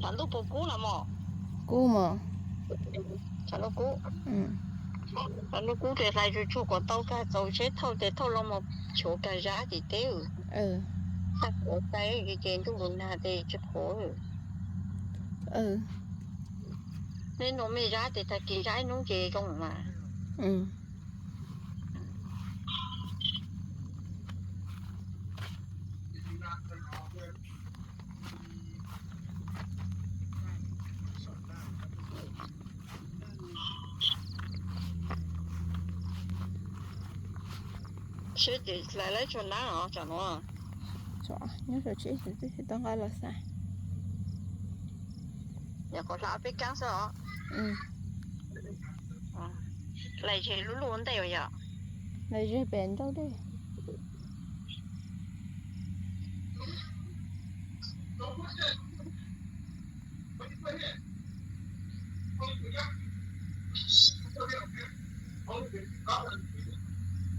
Tshav ntuj puas kub no mog? Kub mog. Tshav ntuj kub. Tshav ntuj kub ces hlais tsuag tsuag kom tau kag txaus seb thauj ces thauj los mus chuav kag zab tim teb. Tag kuv tais ces ntuj nag ces tsis qhuav. Nej noj me zab ces tag kis zab ib hnub ces zoo mas. Seb ces hlais laib tshuaj nab os tsam no. Nyob saum tsheb xwb twb tsis tau nqa los xav. Nyuam qhuav hlais peb kab xwb os. Hlais ze lub lub ua ntej yom? Hlais ze pem nrauj dej.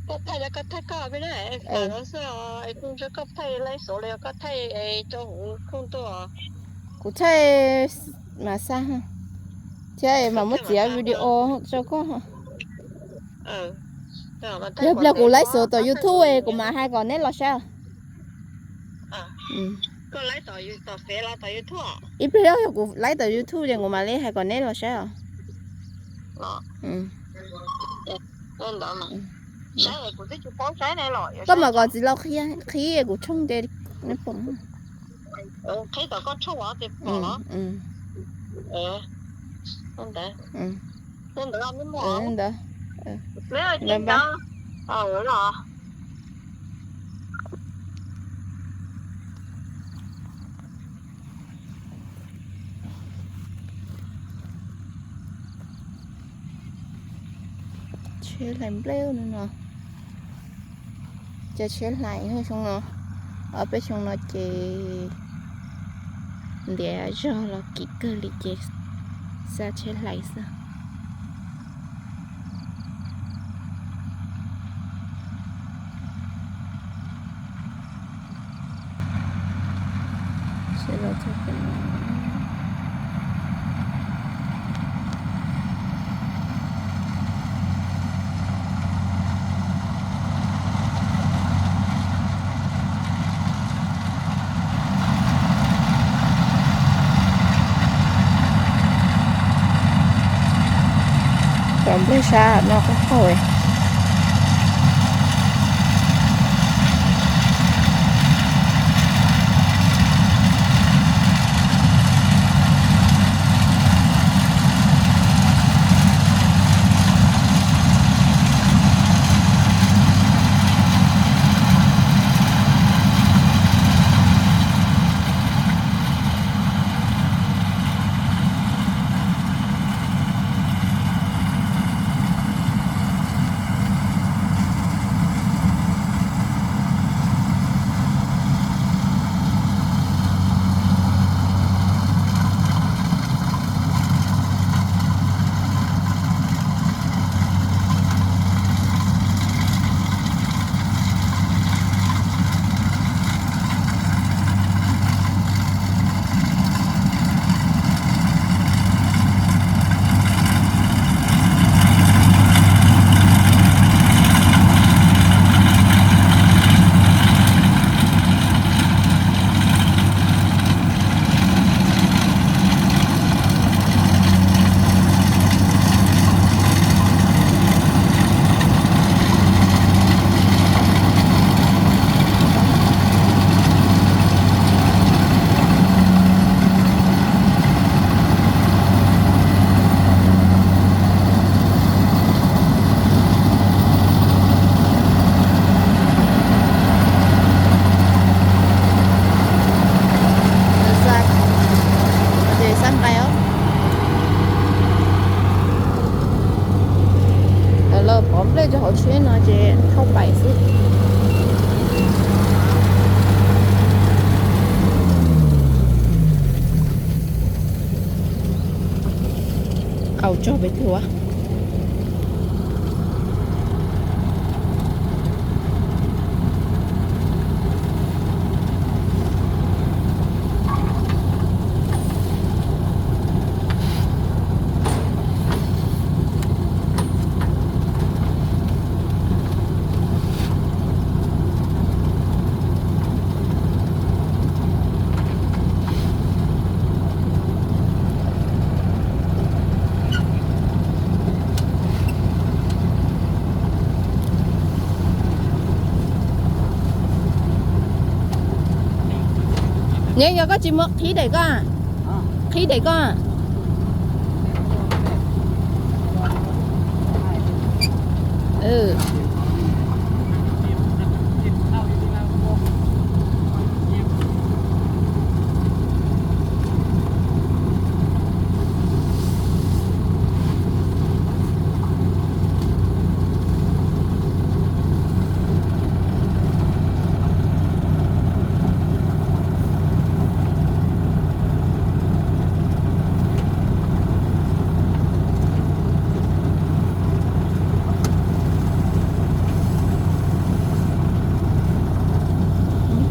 Koj thaij los koj thaij koj peb na, es fam no xwb es kuj ntshe koj thaij laib xov los yog koj thaij rau hauv khoom tuaj. Kuv thaij mas xa thiab mas muab txiav video rau koj. Yog pliag kuv laib xov tom YouTube es kuv mam hais kom neb los saib. Ib pliag yog kuv laib tom YouTube ces kuv mam li hais kom neb los saib os. Koj mam kom txiv laus qhib kuv tshooj ces neb pom. Ntawd. Tsheb hlais nplej no. Cov tsheb hlais xyoo no, ob peb xyoo no ces ntiav zog los kim kawg li ces xa tsheb hlais xwb. Cov nplej sab no qab qab. Ces thauj pais xwb. Au tsaug peb twg ua. Neb yog koj tsis muab qhib daim koj, qhib daim koj.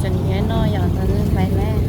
Cov niam no yog tau hlais hlais.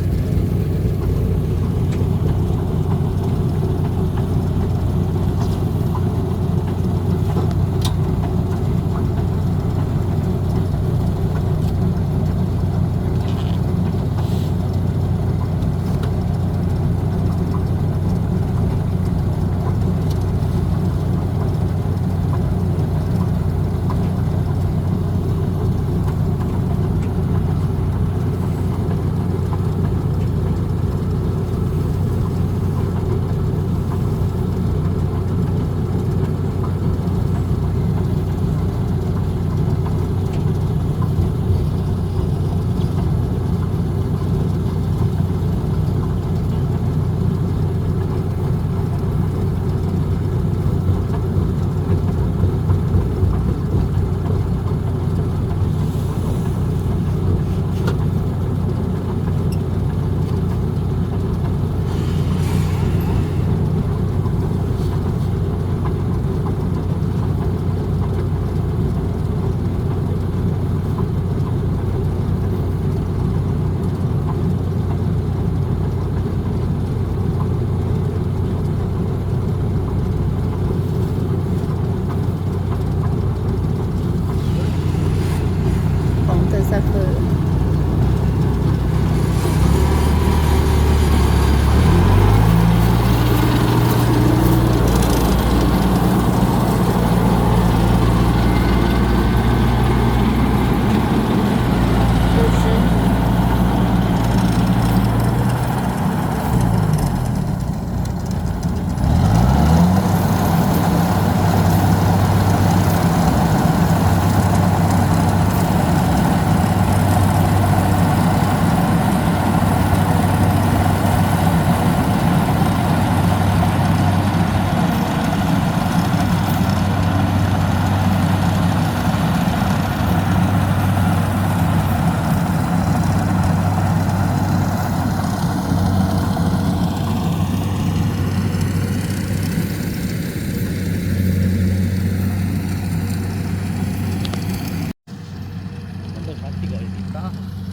Poov tawg xav fwm.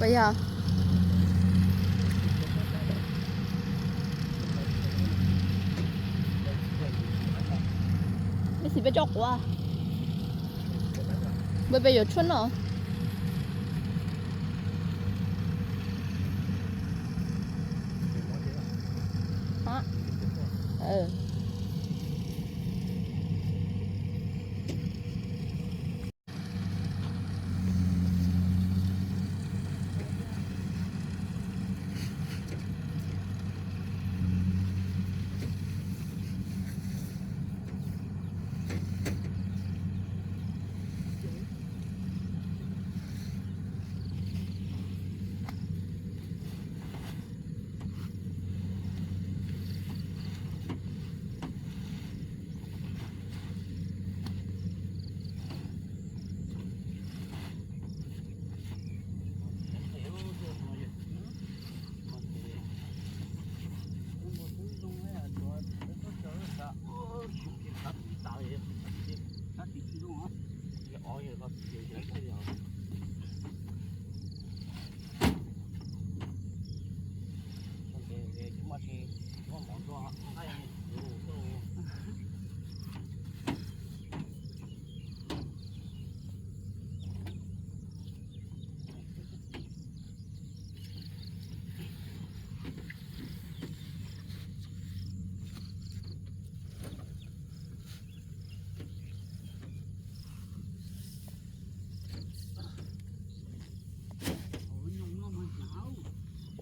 Puas yog? Ib txhis peb tso quav. Npawg, peb yuav tshuaj noj.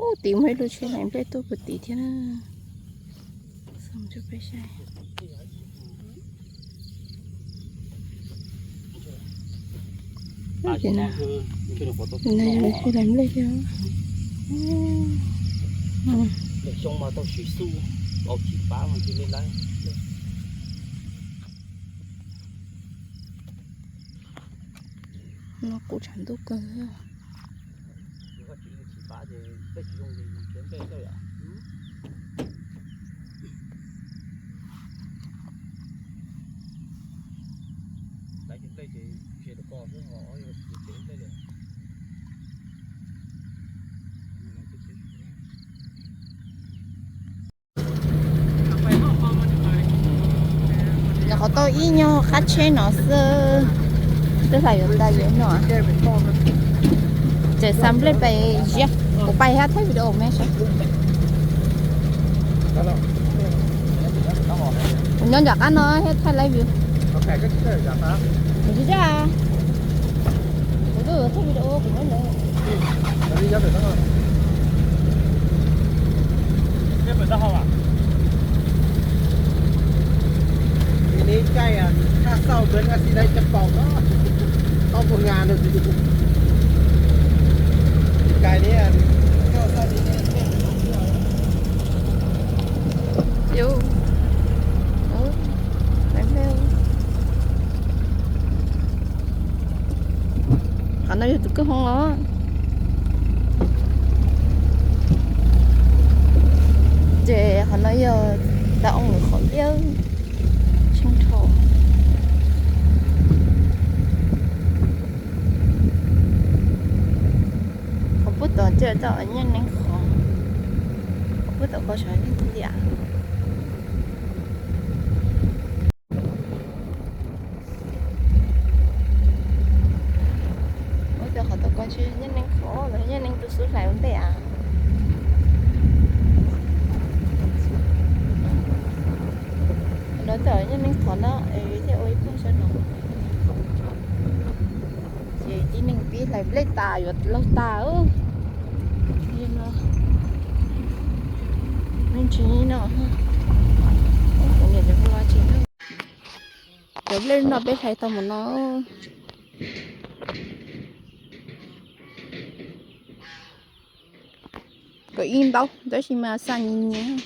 Ub, tim muaj ib lub tsheb hlais nplej tuaj puag tim thiab na. Xauj rau peb saib. Tim no, tim no yog lub tsheb hlais nplej thiab. No kuv tshav ntuj kawg. Nyuam qhuav tau ib nyuag qab tsheb no xwb, twb hlais yuav tas yuav no. Tseem xa nplej pais ziab, kuv pais thiab thaij video me saib. Kuv nyob nram qab no thiab thaij live view. Kuv tsis tsaug, kuv twb thaij video kuv nyob ntawd. Qhov no yog tus kwj hoob os. Ces qhov no yog tab oo lawv qhov iab, tshee dhau. Qhov puag tod ces tau nyaj neeb qhov, qhov puag tod ko sav neeb tiam. Ua cas qhov tod ko tsis nyaj neeb qhov los nyaj neeb tus xub hlais ua ntej as. Lawv tawm nyaj neeb qhov no es thiaj ua ib pawg sab no. Ces tib neeg pib hlais nplej tas yuav laug tas. Me ntsis no, kuv niam cov hu lo tsis, cov nplej no peb hlais tau mus no. Kom ib ntaub tab sis mas xa nyias nyias.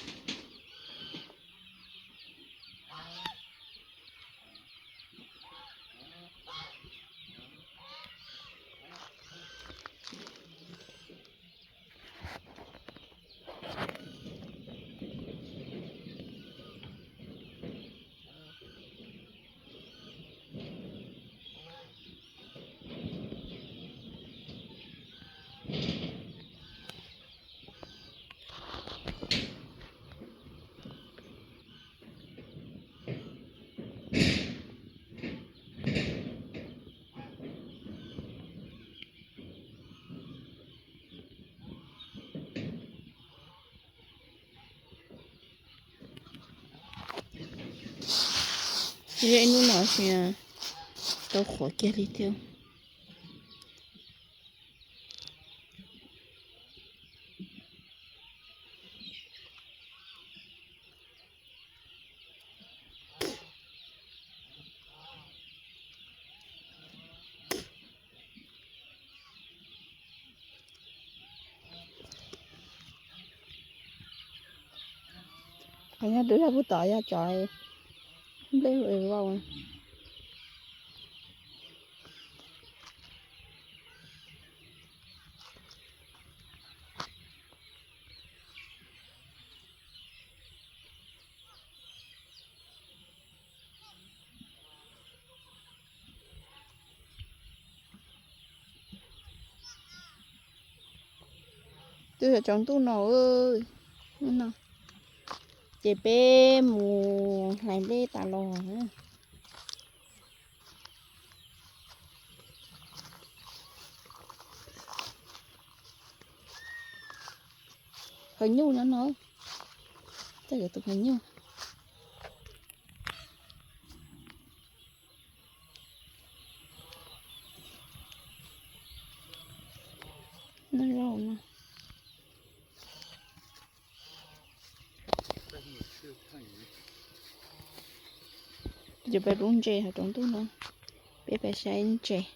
Yog ib hnub no tsis tau qhuav kiag li thiab. Qhov nyob rau zaj puag tod yog cov nplej vau. Twb yog tsaus ntuj no, no ces peb mus hlais nplej tas los. Hav nyuj no no, txoj tus hav nyuj. No, ces peb lub ntses hauv tsaus ntuj no, peb pais saib ntses.